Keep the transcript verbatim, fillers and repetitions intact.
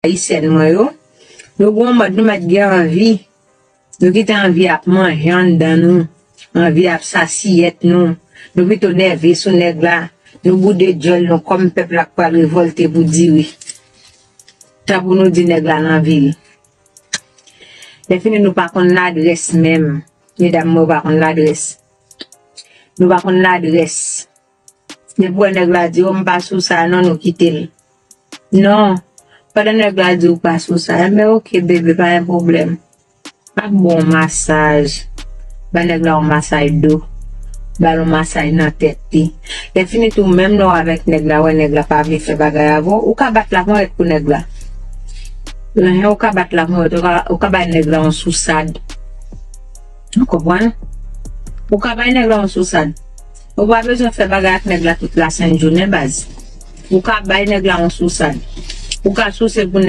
Ayisyèn mwen yo, nou gon mòd nou mèt gen anvi. Nou kite anvi ap manje anndan nou, anvi ap sasiyèt nou. Nou pito nève sou nèg la, nou boude djòl nou kòm pèp la k pral revòlte pou di wi. Tanpou nou di nèg la nan vil. Lè fini nou pa konn ladrès menm. Medam mwen pa konn ladrès. Nou pa konn ladrès. Depi wè nèg la di, o m pa sou sa non, nou kite l. Non. Pandan nèg la di ou pa sou sa, enben oke bebe, pa gen pwoblèm. Ap bon masaj. Ba nèg la yon masaj do. Ba l yon masaj nan tèt li. Lè fini tou, menm lè w avèk nèg la, wè nèg la pa vle fè bagay avè w, ou ka bat la ponyèt pou nèg la. Enhen, ou ka bat la ponyèt, ou ka, ou ka bay nèg la yon sousad. Ou konprann? Ou ka bay nèg la yon sousad. Ou pa bezwen fè bagay ak nèg la tout lasent jounen, baz. Ou ka bay nèg la yon sousad. Ou ka souse pou nèg